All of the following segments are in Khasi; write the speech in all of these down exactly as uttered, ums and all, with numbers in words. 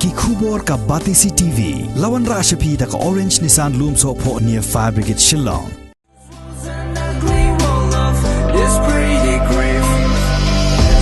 Ki khubor ka Batesi T V. La wanrah sha phi da ka Orange Nissan Lumsohphoh near Fire Brigade Shillong. This pretty grief.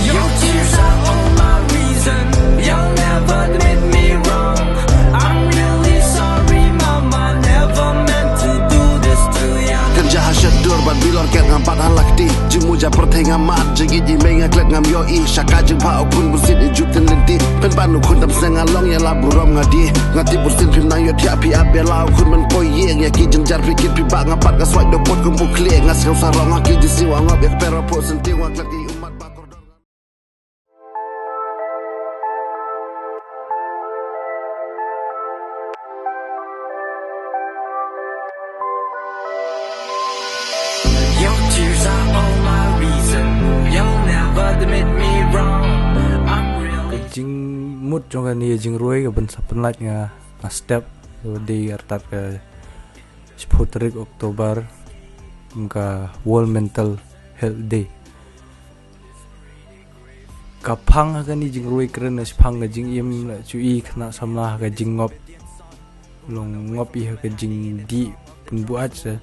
Your tears are all my reason. You'll never admit me wrong. I'm really sorry, mama. Never meant to do this to ya. Kan ja ha shet dur bad bilor ket ngam pat ha lakti. Jingmuja pyrthei ngam mad, jingit i mei nga klet ngam ïohi. Shaka jingbha u khun busit i juk ten lenti. Pen ban u khun tam seng nga long ïa la burom nga di. Nga tip busin phim nang ïoh thiah phi ap ïa la u khun ban poi ïeng ïa ki jingjar phi kit phi bah nga pat ka swai do pot kum u khlieh. Nga sngewsarong ha ki jingsiew ngop ïa ka pero pot senti nga klet i umat ba kordor. Your tears are all my reason. You'll never admit me wrong. I'm really Ka jingmut jong kane ïa jingrwai ka ban sa pynlait nga nga step. Ka dei artat ka shiphew tarik October, ka World Mental Health Day. Ka phang ha kane jingrwai kren na shaphang ka jingim la shu i khynnah samla ha ka jingngop. Long ngop i ha ka jingdih pynbuaid sa.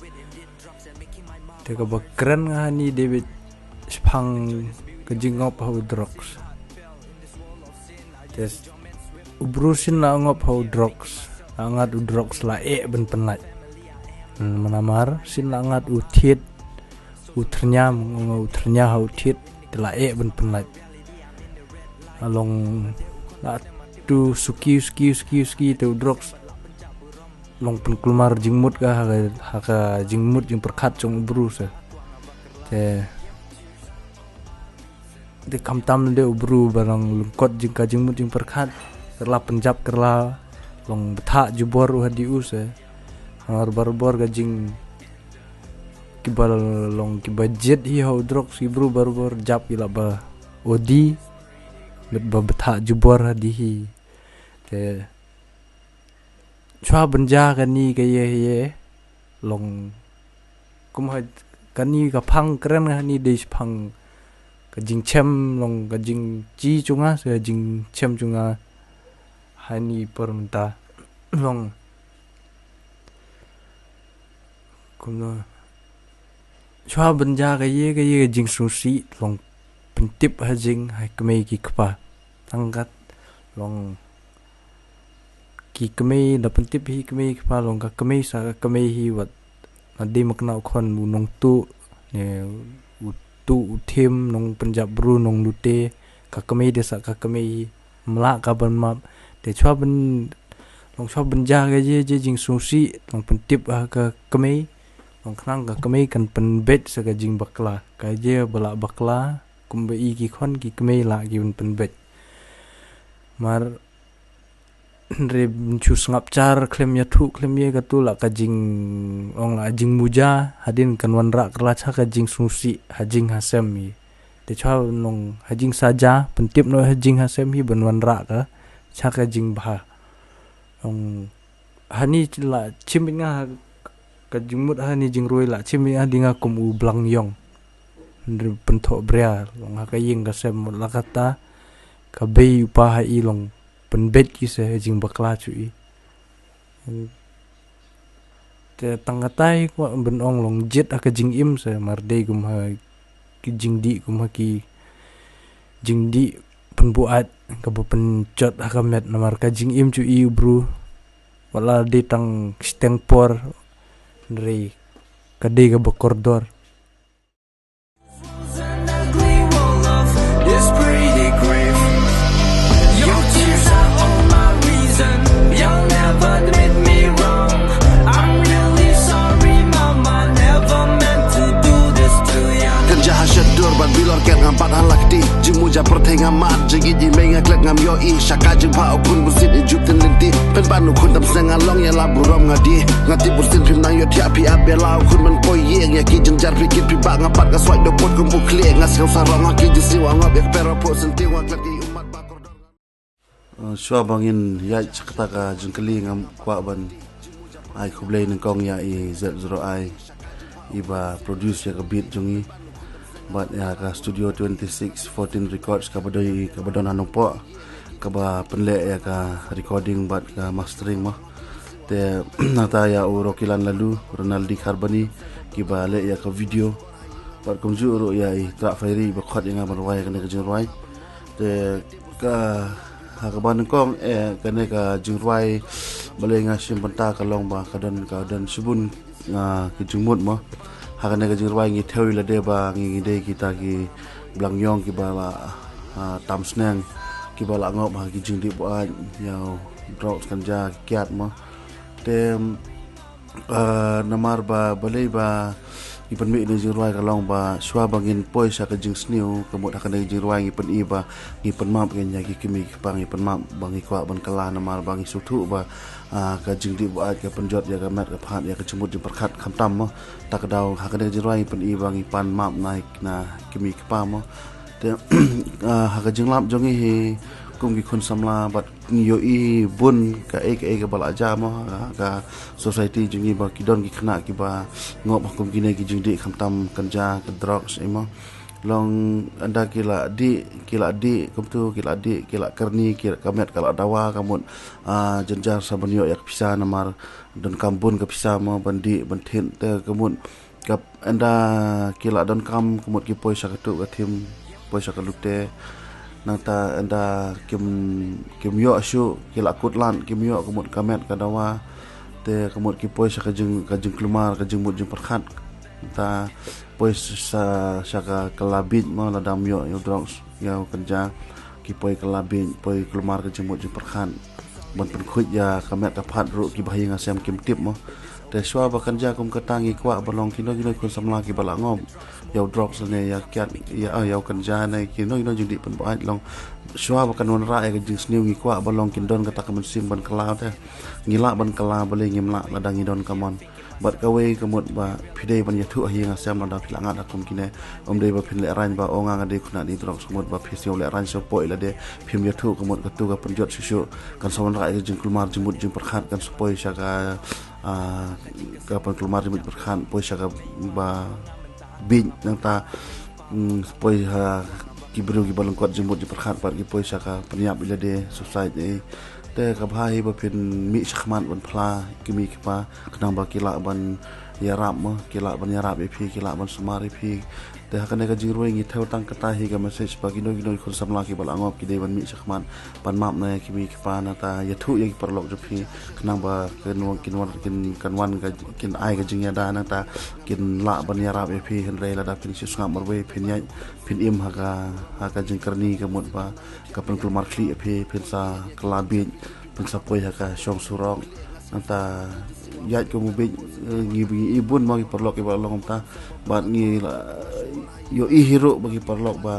Te kaba kren nga hani David shaphang ka jingngop ha u drugs. Te u bru shin la ngop ha u drugs, la ngat u drugs la eh ban pynlait. Namar shin la ngat u thied u thrnya, u thrnya ha u thied te la eh ban pynlait. Along la tu suki suki suki suki te u drugs long pynkulmar jingmut ka ha ka, ha ka jingmut jingpyrkhat jong u bru sa. Te de khamtam de u bru ba long lyngkot jing ka jingmut jingpyrkhat. Kylla pynjap kylla long bthah jubor u ha di u sa. Namar barabor ka jing kiba long kiba jied hi ha u drugs ki bru barabor jap ki la ba odi. Met ba bthah jubor ha di hi. Te chwa ban ja kani ka ye ye long kum ha kani ka phang kren hani dei phang ka jingchem long ka jingchi chunga se ka jingchem chunga hani por mynta long kumno chwa ban ja ka ye ka ye ka jingsngewsih long pyntip ha jing ha kmei ki kpa tang kat long ki kmei da pyntip hi kmei kpa long ka kmei sa ka kmei hi wat na dei makna u khon u nongtuh ne u tuh u thim nong pynjap bru nong lute ka kmei de sa ka kmei hi mlah ka ban map te chwa ban long chwa ban ja ka ye je jingsngewsih long pyntip ha ka kmei long khnang ka kmei kan pynbeit sa ka jingbakla ka ye ba lah bakla kumba i ki khon ki kmei lah ki ban pynbeit. Mar hynrei ban shu sngap char khlem ïathuh khlem ïa katu la ka jing ong la jingmuja hadien kan wanrah kylla cha ka jingsngewsih ha jing ha sem hi. Te chwa nong ha jingsaja pyntip noh ha jing ha sem hi ban wanrah ka cha ka jingbha. Ong hani la chim nga ha ka jingmut hani jingrwai la chim nga di nga kum u blang yong. Hynrei pynthoh bria long ha ka ïing ka sem mut la kata ka bei u pa ha i long pynbeit ki se ha jingbakla chu i. Te tang katai ko ban ong long jied ha ka jingim se mar dei kum ha ki jingdih kum ha ki jingdih pynbuaid kaba pynjot ha ka met namar ka jingim chu i u bru. Wat la dei tang shiteng por hynrei ka dei kaba kordor. An ugly wall of this pretty grief. Your tears are all my reason. You'll never admit me wrong. I'm really sorry, mama. Never meant to do this to ya. Kan ja ha shet dur bad bilor ket ngam pat ha lakti. Jingmuja pyrthei ngam mad, jingit i mei nga klet ngam ïohi. Shaka jingbha u khun busit i juk ten lynti. Pen ban u khun tam seng nga long ïa la burom nga di. Nga tip busin phim nang ïoh thiah phi ap ïa la u khun ban poi ïeng ïa ki jingjar phi kit phi bah nga pat ka swai do pot kum u khlieh nga sngewsih sarong ha ki jingsiew ngop ïa ka pero pot senti nga klet ki umat ba kordor. Uh, shuwa ba ngin ïaid sha kata ka jingkylli ngam kwah ban ai khublei nyngkong ïa i Z zero I iba produce ïa ka beat jong ngi bad ïa ka studio twenty six fourteen Records kaba dei kaba don ha Nongpoh. kaba pynleh ïa ka recording bad ka mastering mo. Te nangta ïa u Rokilan Lalu, Ronaldi Kharbani, kiba leh ïa ka video. Bad kumjuh ruh ïa i Trah Fairy ba khot ïa nga ban rwai kane ka jingrwai. Te ka ha kaba nyngkong eh kane ka jingrwai balei nga shim bynta ka long ba ka don ka don shibun ah, ki jingmut mo. Ha kane ka jingrwai ngi thew ïa lade ba ngi ngi dei kita ki blang ïong kiba la ah, tam sneng kiba la ngop ha ki jingdih buaid ïa u drugs, ganja, ki kiad mo. Te ah, namar ba balei ba ngi pynmih ïa kane ka jingrwai ka long ba shuwa ba ngin poi sha ka jingsniew ka mut ha kane ka jingrwai ngi pyni ba ngi pynmap ngin ïa ki kmie ki kpa, ngi pynmap ba ngi kwah ban kylla namar ba ngi sngewthuh ba ah, ka jingdih buaid ka pynjot ïa ka met ka phad ïa ka jingmut jingpyrkhat khamtam mo. Ta ka daw ha kane ka jingrwai ngi pyni ba ngi pan map na ki kmie ki kpa mo. Te ah, ha ka jinglap jong ngi hi kum ki khun samla bad ngi ïohi bun kaei kaei kaba la jia mo ha ka society jong ngi ba ki don ki khynnah kiba ngop ha kum kine ki jingdih khamtam, ganja, ka drugs ei mo. Long ynda ki la dih, ki la dih kumtu, ki la dih, ki la kyrni, ki la ka met ka la dawa ka mut ah, jynjar sa ban ïoh ïa ka pisa namar donkam bun ka pisa mo ban dih ban thied. Te ka mut ka ynda ki la donkam ka mut ki poi sha katu ka thim, poi sha ka lute. Nangta ynda kim kim ïoh shuh ki la kut lad, kim ïoh ka mut ka met ka dawa. Te ka mut ki poi sha ka jing ka jingkulmar ka jingmut jingpyrkhat. Nangta poi sha sha ka kylla biej mo lada ym ïoh ïa u drugs ïa u ganja, ki poi kylla biej, poi kulmar ka jingmut jingpyrkhat ban pynkhuid ïa ka met ka phad ruh kiba ha ïing ha sem kim tip mo. Te shuwa ba kan jia kum kata ngi kwah ba long kino kino khun samla kiba la ngop ïa u drugs ne ïa kiad ïa ah, ïa u ganja ne kino kino jingdih pynbuaid long shuwa ba kan wanrah ïa ka jingsniew ngi kwah ba long kin don kata ka mynsiem ban kylla te. Ngi lah ban kylla balei ngim lah lada ngi don ka mon. Bad kawei ka mut ba phi dei ban ïathuh ha ïing ha sem lada phi la ngat ha kum kine. Ym dei ba phin lehraiñ ba o nga nga dei khynnah dih drugs ka mut ba phi sngew lehraiñ sngewpoh ïa lade phim ïathuh ka mut katu ka pynjot shuh shuh. Kan sa wanrah ïa ka jingkulmar jingmut jingpyrkhat kan sa poi sha ka ah, ka pynkulmar jingmut jingpyrkhat poi sha kaba biej nangta mm, poi ha ki briew kiba lyngkot jingmut jingpyrkhat bad ki poi sha ka pynïap ïa lade suicide ei. Te ka bha hi ba phin mih shakhmat ban phla ki kmie ki kpa khnang ba ki lah ban ïarap mo, ki lah ban ïarap ïa phi, ki lah ban sumar ïa phi. Te ha kane ka jingrwai ngi thew tang kata hi ka message ba kino kino ki khun samla kiba la ngop ki dei ban mih shakhmat ban map na ïa ki kmie ki kpa nangta ïathuh ïa ki paralok jong phi khnang ba kin wan kin wan kin kan wan ka kin ai ka jingïada nangta kin lah ban ïarap ïa phi hynrei lada phin shu sngap marwei phin ïaid phin im ha ka ha ka jingkyrni ka mut ba ka pynkulmar khlieh ïa phi phin sa kylla biej phin sa poi ha ka shong surok nangta ïaid kum u biej eh, ngi ngi i bun ma ki paralok kiba la long kumta bad ngi la ïohi hi ruh ba ki paralok ba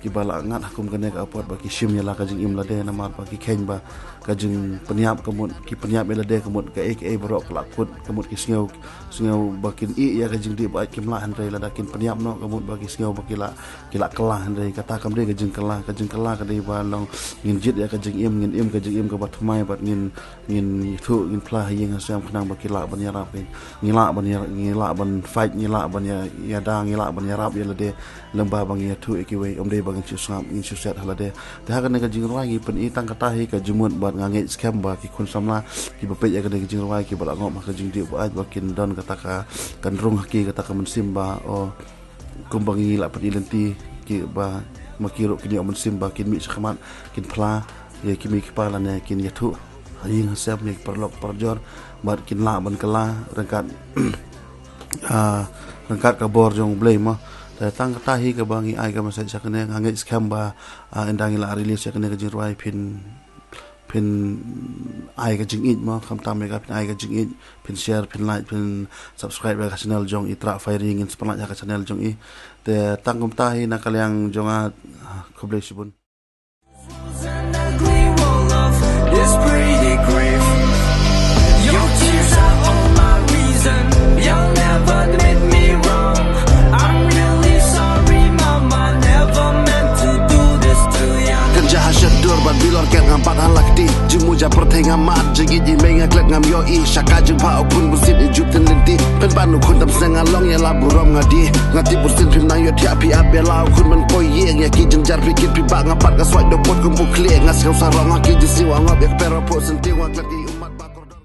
kiba la ngat ha kum kane ka apot ba ki shim ïa la ka jingim lade namar ba ki kheiñ ba ka jingpynïap ka mut ki pynïap ïa lade ka mut kaei kaei baroh ka la kut ka mut ki sngew sngew ba kin ïeh ïa ka jingdih ba kim lah hynrei lada kin pynïap noh ka mut ba ki sngew ba ki la ki la kylla hynrei kata kam dei ka jingkylla, ka jingkylla ka dei ba long ngin jied ïa ka jingim, ngin im ka jingim kaba thymmai bad ngin ngin ïathuh ngin phla ha ïing ha sem khnang ba ki lah ban ïarap, ngi lah ban ïa ngi lah ban fight, ngi lah ban ïa ïada, ngi lah ban ïarap ïa lade. Lem ba ba ngi ïathuh ïa kiwei ym dei ba ngin shu sngap ngin shu set ha lade. Te ha kane ka jingrwai ngi pyni tang kata hi ka jingmut bad nga ngeit skhem ba ki khun samla kiba peit ïa kane ka jingrwai kiba la ngop ha ka jingdih ba ait ba kin don kata ka kan rung ha ki kata ka mynsiem ba o kumba ngi la pyni lynti kiba ma ki ruh kin ïoh mynsiem ba kin mih shakhmat kin phla ïa ki mei ki pa lane kin ïathuh ha ïing ha sem ïa ki paralok parajor bad kin lah ban kylla ryngkat ah, ryngkat ka bor jong U Blei mo. Te tang kata hi kaba ngi ai ka message sha kane nga ngeit skhem ba ah, ynda ngi la release ïa kane ka jingrwai phin phin ai ka jingïeit mo khamtam ïa ka phin ai ka jingïeit phin share phin like phin subscribe ïa ka channel jong i Trah Fiery ngin sa pynlait ïa ka channel jong i. Te tang kumta hi na ka liang jong nga ah, khublei shibun. An ugly wall of this pretty grief. Your tears are all my reason. You'll never admit me wrong. I'm really sorry, mama. Never meant to do this to you. Kan ja ha shet dur ban bilor ket ngam pat ha lakti. Jingmu ja pyrthei nga mad, jingïeit i mei nga klet ngam ïohi. Sha ka jingbha u khun bunsien i ju pynlynti. Pynban u khun tam seng nga long ïa la burom nga die. Nga tip bunsien phim nang ïohthiah phi ap ïa la u khun ban poi ïing. Ïa ki jynjar phi kit phi bah nga pat ka swaid doh pot kum u khlieh. Nga sngewsarong ha ki jingsiew nga ngop ïa ka pero phoh sentiew nga klet ki ummat ba kordor.